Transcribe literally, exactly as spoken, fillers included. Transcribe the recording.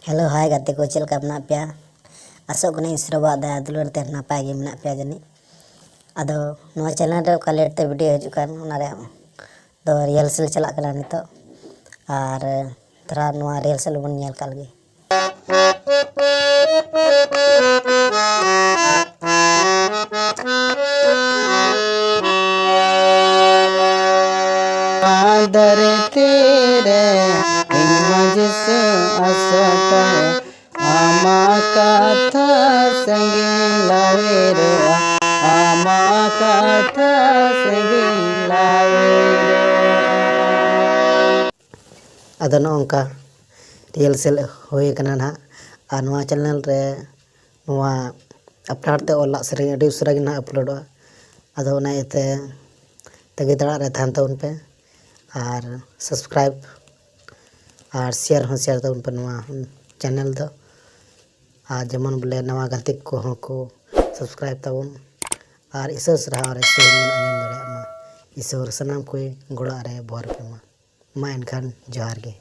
Hello, ᱦᱟᱭ ᱜᱟᱛᱮ ᱠᱚ, ᱪᱮᱫ ᱞᱮᱠᱟ ᱢᱮᱱᱟᱜ ᱯᱮᱭᱟ? ᱟᱥᱚᱜ ᱠᱟᱹᱱᱟᱹᱧ ᱤᱥᱨᱚᱵᱟᱜ ᱫᱟᱭᱟ ᱫᱩᱞᱟᱹᱲ ᱛᱮ ᱱᱟᱯᱟᱭ ᱜᱮ ᱢᱮᱱᱟᱜ ᱯᱮᱭᱟ ᱡᱟᱹᱱᱤᱡ᱾ ᱟᱫᱚ ᱱᱚᱣᱟ ᱪᱮᱱᱮᱞ ᱨᱮ ᱚᱠᱟ ᱞᱮᱴ ᱛᱮ ᱵᱷᱤᱰᱤᱭᱳ ᱦᱤᱡᱩᱜ ᱠᱟᱱ, ᱚᱱᱟ ᱨᱮᱭᱟᱜ ᱫᱚ ᱨᱤᱦᱟᱨᱥᱮᱞ ᱪᱟᱞᱟᱜ ᱠᱟᱱᱟ ᱱᱤᱛᱚᱜ᱾ ᱟᱨ ᱛᱷᱚᱲᱟ ᱱᱚᱣᱟ ᱨᱤᱦᱟᱨᱥᱮᱞ ᱵᱚᱱ ᱧᱮᱞ ᱠᱟᱜ ᱞᱮᱜᱮ᱾ ᱫᱷᱟᱹᱨᱛᱤ ᱨᱮ ᱤᱧ ᱢᱟᱹᱡᱷᱤ ᱥᱩ ᱟᱥᱚᱴᱟᱭ, ᱟᱢᱟᱜ ᱠᱟᱛᱷᱟ ᱥᱟᱺᱜᱤᱧ ᱞᱟᱣᱮᱨᱚᱜᱼᱟ, ᱟᱢᱟᱜ ᱠᱟᱛᱷᱟ ᱥᱟᱺᱜᱤᱧ ᱞᱟᱣᱮᱨᱚᱜᱼᱟ᱾ ᱟᱫᱚ ᱱᱚᱜᱼᱚ ᱱᱚᱝᱠᱟ ᱨᱤᱦᱟᱨᱥᱮᱞ ᱦᱩᱭ ᱠᱟᱱᱟ ᱱᱟᱦᱟᱜ᱾ ᱟᱨ ᱱᱚᱣᱟ ᱪᱮᱱᱮᱞ ᱨᱮ ᱱᱚᱣᱟ ᱟᱯᱱᱟᱨ ᱛᱮ ᱚᱞᱟᱜ ᱥᱮᱨᱮᱧ ᱟᱹᱰᱤ ᱩᱥᱟᱹᱨᱟ ᱜᱮ ᱱᱟᱦᱟᱜ ᱟᱯᱞᱳᱰᱚᱜᱼᱟ᱾ ᱟᱫᱚ ᱚᱱᱟ ᱤᱭᱟᱹᱛᱮ ᱛᱟᱺᱜᱤ ᱛᱟᱲᱟᱜ ᱨᱮ ᱛᱟᱦᱮᱱ ᱛᱟᱵᱚᱱ ᱯᱮ, ᱟᱨ ᱥᱟᱵᱥᱠᱨᱟᱭᱤᱵᱽ ᱟᱨ ᱥᱮᱭᱟᱨ ᱦᱚᱸ ᱥᱮᱭᱟᱨ ᱛᱟᱵᱚᱱ ᱯᱮ ᱱᱚᱣᱟ ᱪᱮᱱᱮᱞ ᱫᱚ᱾ ᱟᱨ ᱡᱮᱢᱚᱱ ᱵᱚᱞᱮ ᱱᱟᱣᱟ ᱜᱟᱛᱮ ᱠᱚᱦᱚᱸ ᱠᱚ ᱥᱟᱵᱥᱠᱨᱟᱭᱤᱵᱽ ᱛᱟᱵᱚᱱ, ᱟᱨ ᱤᱥᱟᱹᱨ ᱥᱟᱨᱦᱟᱣ ᱨᱮ ᱥᱮᱨᱮᱧ ᱵᱚᱱ ᱟᱸᱡᱚᱢ ᱫᱟᱲᱮᱭᱟᱜ ᱢᱟ᱾ ᱤᱥᱚᱨ ᱥᱟᱱᱟᱢ ᱠᱚᱭ ᱜᱚᱲᱚ ᱨᱮ ᱵᱷᱚᱨ ᱯᱮ ᱢᱟ᱾ ᱢᱟ ᱮᱱᱠᱷᱟᱱ ᱡᱚᱦᱟᱨ ᱜᱮ᱾